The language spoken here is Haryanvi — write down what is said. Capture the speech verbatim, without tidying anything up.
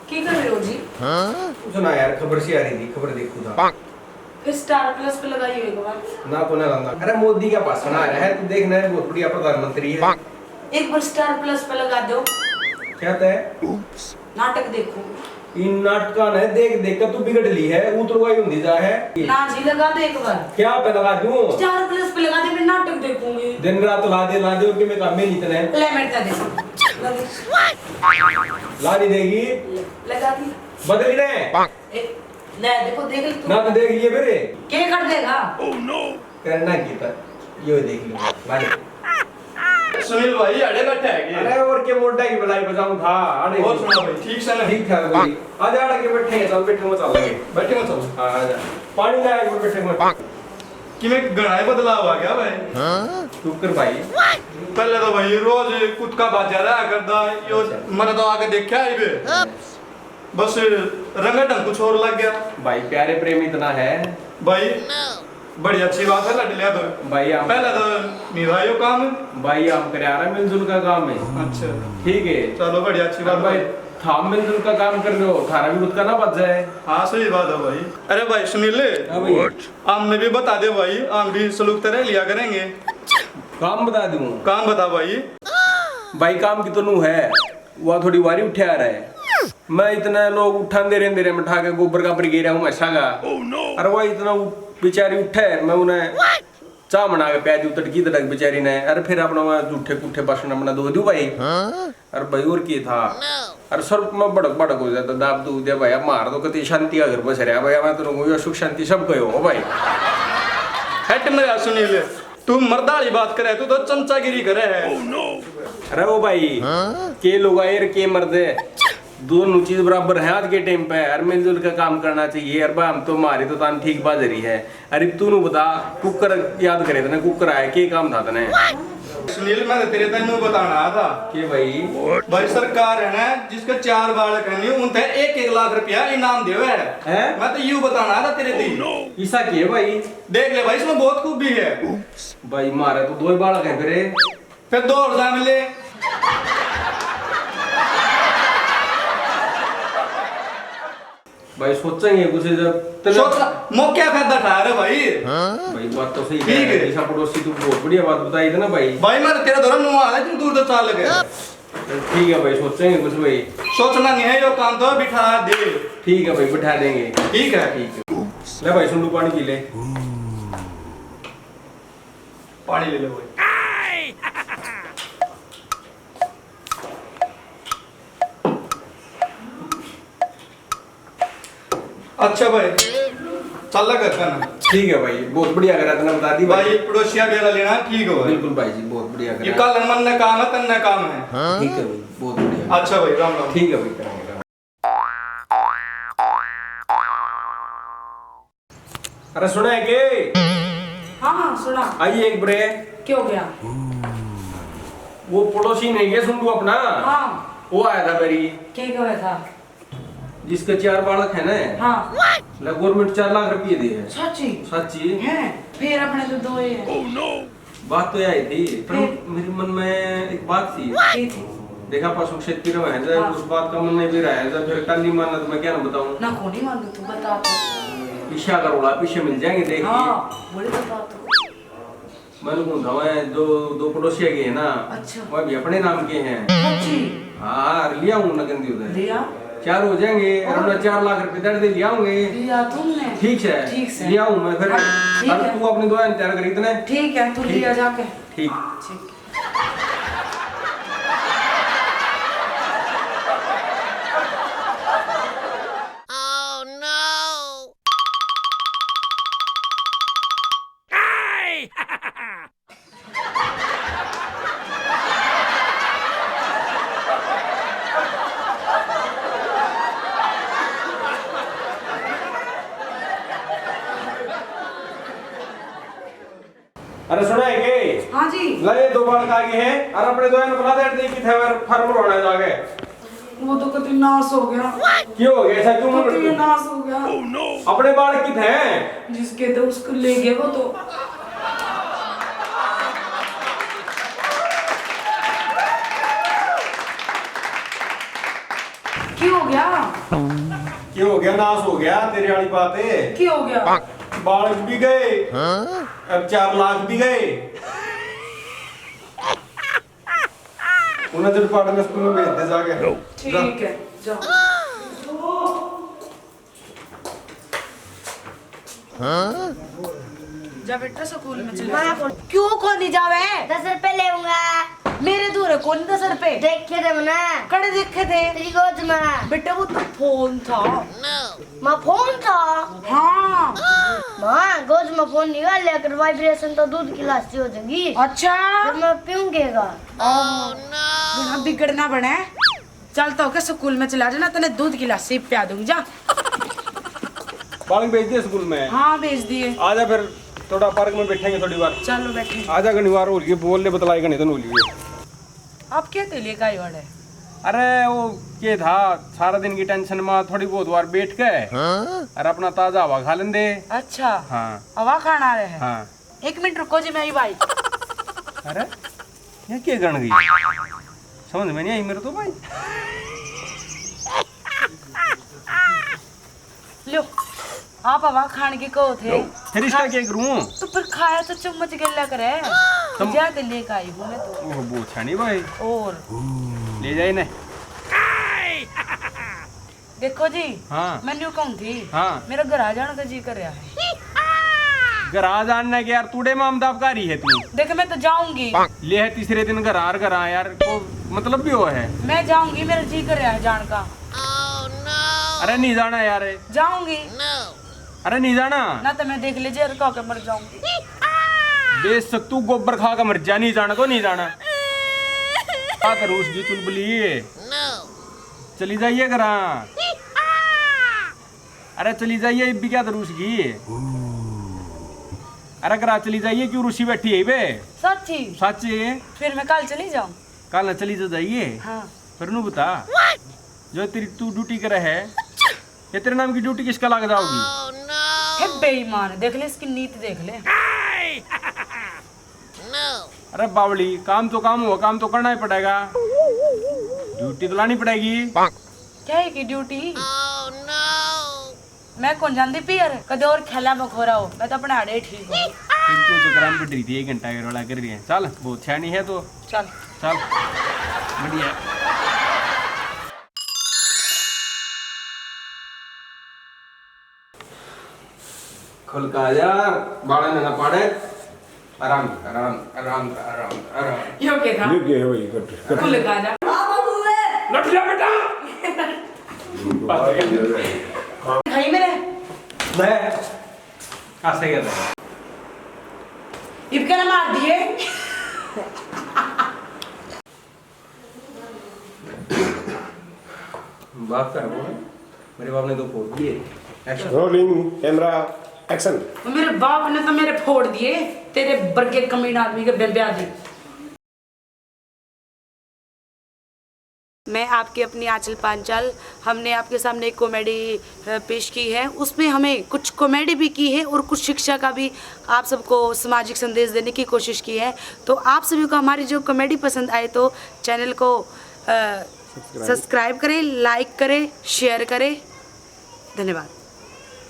की कर रहे हो जी? कुछ ना यार, खबर सी आ रही थी, खबर देखू था। फिर स्टार प्लस पे लगाई हो एक बार? ना, को ना लाना। अरे, मोदी का भाषण आ रहा है, तू देखना है, बहुत बढ़िया प्रधानमंत्री है। एक बार स्टार प्लस पे लगा दो। क्या तय? नाटक देखो। इन नाटका ने देख देख के तू बिगड़ ली है, उतरवाई होंदी जा है। ना जी, लगा दे एक बार। क्या पे लगा दूं? स्टार प्लस पे लगा दे, मैं नाटक देखूंगी। दिन रात ला दे, ला दे, और कि मैं काम में नहीं तने। ले, मेरे तक दे। ला दे। ला नहीं देगी? ले, लगा दी। बदली ने। ए, ले, देखो, देख ले तू। ना तो देख लिए मेरे। के कर देगा? करना की था, यो देख लो, ला दे। सुनील भाई, अड़े बैठा है के? अरे, और के मोटा की बुलाई बजाऊं था, अड़े। और सुना भाई, ठीक से ना? ठीक ठाक भाई। आ जा, अड़े के बैठे हैं, चल, बैठे में चल। बैठे में चल। हाँ, आ जा। पानी लाया, एक बार बैठे में। कि मैं घणा ही बदलाव आ गया भाई। शुक्र भाई। पहले तो भाई रोज कुत्ता बाजा रहा करदा, यो अच्छा। मैंने तो आके देखा ही बे। बस रंग ढंग कुछ और लग गया। भाई, प्यारे प्रेम इतना है। भाई, बड़ी अच्छी बात है, लड़ लिया तो। भाई, हम पहले तो नहीं था यो काम। भाई, हम करे आ रहे मिलजुल का काम है। अच्छा। ठीक है। चलो, बड़ी अच्छी बात भाई, है। थाम मिलजुल का काम कर लो, थारा भी खुद का ना बच जाए। हाँ, सही बात है भाई। अरे भाई, सुनील, हाँ भाई। हमने भी बता दे भाई, हम भी सलूक तरह लिया करेंगे। काम बता दूं? काम बता भाई। भाई, काम की तो नू है, वह थोड़ी वारी उठा रहा है। मैं इतने लोग उठांदे रहंदे रहे, मैं ठा के गोबर का पर गिरा हूँ, मैं सागा। अरे वह इतना उ-, बेचारी उठे, मैं उन्हें चाह बना के प्या दी, तड़की तड़क बेचारी ने। अरे फिर अपना वहाँ जूठे कूठे बासन अपना धो दूँ भाई। अरे भाई, और की था? अरे सर, मैं भड़क भड़क हो जाता, दाब दूब दे भाई, अब मार तो कति शांति का घर बस रहा भाई, मैं तो कहूँ, यो सुख शांति सब कहो हो भाई। हट मेरा सुनील, तू मर्दा वाली बात करे, तू तो चमचागिरी करे है। अरे ओ भाई, के लोग आए रे, के मर्दे, दोनों चीज बराबर है आज के टाइम पे। अरे मिलजुल के काम करना चाहिए। अरे भाई, हम तो, मारी तो तान ठीक बाज रही है। अरे तू नू बता, कुकर याद करे तने, कुकर आया, के काम था तने? सुनील, मैं तो तेरे तै न्यू बताना आया था। के भाई? भाई, सरकार है ना, जिसके चार बालक हैं नी, उनते एक एक लाख रुपया इनाम देवे है। हैं? मैं तो यू बताना आया था तेरे दी। इसा के भाई? देख ले भाई, इसमें बहुत खूबी है। भाई, मारे तो दो ही बालक हैं फिर। फिर दो और जा मिले। भाई, सोचेंगे कुछ जब तने सोच, मौके फायदा उठा रहे भाई। भाई, बात तो सही ठीक कह रहा है। है। ऐसा पड़ोसी, तू बहुत बढ़िया बात बताई थी ना भाई। भाई, मैं तेरा धर्म नुआ है, तुम दूर तो चाल लगे। ठीक है भाई, सोचेंगे कुछ भाई। सोचना नहीं है, यो काम तो बिठा दे। ठीक है भाई, बिठा देंगे। ठीक है। ठीक है। ले भाई, सुंडू पानी पी ले। पानी ले ले भाई। अच्छा भाई, चल लगा खाना। ठीक है भाई, बहुत बढ़िया करा तने बता दी भाई। भाई, पड़ोसिया बेरा लेना, ठीक हो भाई? बिल्कुल भाई जी, बहुत बढ़िया ये करा। कल मन ने काम है, तन्ने काम है। ठीक है भाई, बहुत बढ़िया। अच्छा भाई, राम राम। ठीक है भाई, राम राम। अरे सुना है के? हाँ, हाँ, सुना। आइए एक बरे। क्या हो गया? वो पड़ोसी नहीं है सुंडू अपना? हाँ। वो आया था मेरी। क्या कहा था? जिसके चार बालक है ना? हाँ। ले, गवर्नमेंट चार लाख रुपये दे है। सच्ची? सच्ची। हैं? फिर अपने तो दो ही है। बात तो यही थी, पर फिर? मेरे मन में एक बात थी। क्या थी? देखा, पशु क्षेत्र में है, जब हाँ। उस बात का मन नहीं भी रहा है, जब फिर कल नहीं मानना तो मैं क्या ना बताऊं? ना, को नहीं मानू, तू बता तो। पीछे अगर उड़ा, पीछे मिल जाएंगे, देख। हाँ, बोले तो बात तो। मैंने कहूँ था, वह दो, दो पड़ोसिया के है ना, अच्छा। वह भी अपने नाम के हैं। सच्ची? हाँ, और लिया हूँ नगन दी उधर। लिया? चार हो जाएंगे, और और? उन्हें चार लाख रुपए दे दे, लिया होंगे। लिया तुमने? ठीक है, ठीक है। लिया हूँ मैं फिर। हाँ, ठीक और है। तू अपनी दुआ तैयार करी इतने। ठीक है, तू ठीक। लिया जाके। ठीक। ठीक। अरे सुना है के? हाँ जी। ले, ये दो बालक आ गए हैं, और अपने दो ने बुला दे, देखी थे, और फार्मर होना जाके। वो तो कति नाश हो गया। क्यों हो गया ऐसा, क्यों मर कति गया? नाश हो गया। अपने बालक की थे? जिसके तो उसको ले गया वो तो। की हो गया? क्यों हो गया? नाश हो गया तेरे वाली बात है। की हो गया? बालक भी गए, अब चार लाख भी गए। उन्हें जब पाटन स्कूल में भेज दे जाके। ठीक है, जाओ। जा बेटा, स्कूल में चले जा। क्यों को नहीं जावे? दस रुपए लेऊंगा। मेरे धोरे कौन दस रुपए? देखे थे मैंने। कड़े देखे थे? तेरी गोद में। बेटा, वो तो फोन था। माँ, फोन था? हाँ। माँ, गोद में फोन नहीं लिया कर, वाइब्रेशन तो दूध की लासी हो जाएगी। अच्छा। फिर मैं पीऊंगेगा। बड़ा बिगड़ना बने। चल तो के स्कूल में चला जाना, तने दूध की लासी प्या दूंगी, जा। बालक भेज दे स्कूल में। हाँ, भेज दिए। आजा फिर, थोड़ा पार्क में बैठेंगे थोड़ी बार। चलो, बैठे। आजा घणी बार हो रही है, बोल ले, बतलाई घणी तन हो रही है। आप क्या तेलिए का ही वाले? अरे, वो के था, सारा दिन की टेंशन में थोड़ी बहुत बार बैठ के और अपना ताजा हवा खा लेंदे। अच्छा। हाँ। हवा खाना रहे हैं। हाँ। एक मिनट रुको जी, मैं ही भाई। अरे, ये क्या गण गई? समझ में नहीं आई मेरे तो भाई। लो, आप हवा खान की कहो थे। फिर इसका क्या करूं? तो फिर खाया तो चम्मच गेला करे। तुम ज्यादा लेके आई हूँ मैं तो। ओह, बहुत छानी भाई। और? ले जाए ना। देखो जी, हाँ। मैं न्यू कहूँ थी, हाँ। मेरा घर आ जाने का जी कर रहा है। घर आ जाने के यार, तूड़े में अमदाबकारी है तू। देख, मैं तो जाऊंगी। ले है तीसरे दिन घर आ, घर आ यार, को मतलब भी हो है। मैं जाऊंगी, मेरा जी कर रहा है जान का। अरे नहीं जाना यार। जाऊंगी। अरे नहीं जाना। ना तो मैं देख लीजिए, अरे खा के मर जाऊंगी। बेशक तू गोबर खा के मर जा, नहीं जाना तो नहीं जाना। क्या करूँ उसकी चुलबुली? चली जाइए घरा। अरे चली जाइए, इब भी क्या रूस गई? अरे घरा चली जाइए, क्यों रूसी बैठी है बे? सच्ची? सच्ची। फिर मैं कल चली जाऊं? कल ना चली तो जाइए। हाँ। फिर नू बता, जो तेरी तू ड्यूटी करे है, ये तेरे नाम की ड्यूटी किसका लग जाओगी? हे बेईमान, देख ले इसकी नीत, देख ले। अरे बावली, काम तो काम हुआ, काम तो करना ही पड़ेगा, ड्यूटी तो लानी पड़ेगी। क्या है की ड्यूटी? मैं कौन जानती पियर, कदे और खेला में खोरा हो, मैं तो अपने आड़े ठीक हूँ। बिल्कुल तो ग्राम बढ़ रही थी, एक घंटा के रोला कर रही है। चल, बहुत सियानी है तो। चल। चल, बढ़िया। खुल का जा, बाड़ा ना पाड़े। आराम, आराम, आराम, आराम, आराम। यो के था? ये के है भाई? Cut, cut. खुल का जा। आ बाबू रे। लट जा बेटा। भाई मेरे। मैं। आ, सही कर रहा है। इब क्या मार दिए? बाप का है वो, मेरे बाप ने तो फोड़ दिए। Action। Rolling camera, action। मेरे बाप ने तो मेरे फोड़ दिए, तेरे बरगे कमीन आदमी के ब्याह दी। मैं आपकी अपनी आंचल पांचाल, हमने आपके सामने एक कॉमेडी, अ, पेश की है। उसमें हमें कुछ कॉमेडी भी की है और कुछ शिक्षा का भी, आप सबको सामाजिक संदेश देने की कोशिश की है। तो आप सभी को हमारी जो कॉमेडी पसंद आए तो चैनल को, अ, सब्सक्राइब। सब्सक्राइब करें, लाइक करें, शेयर करें। धन्यवाद।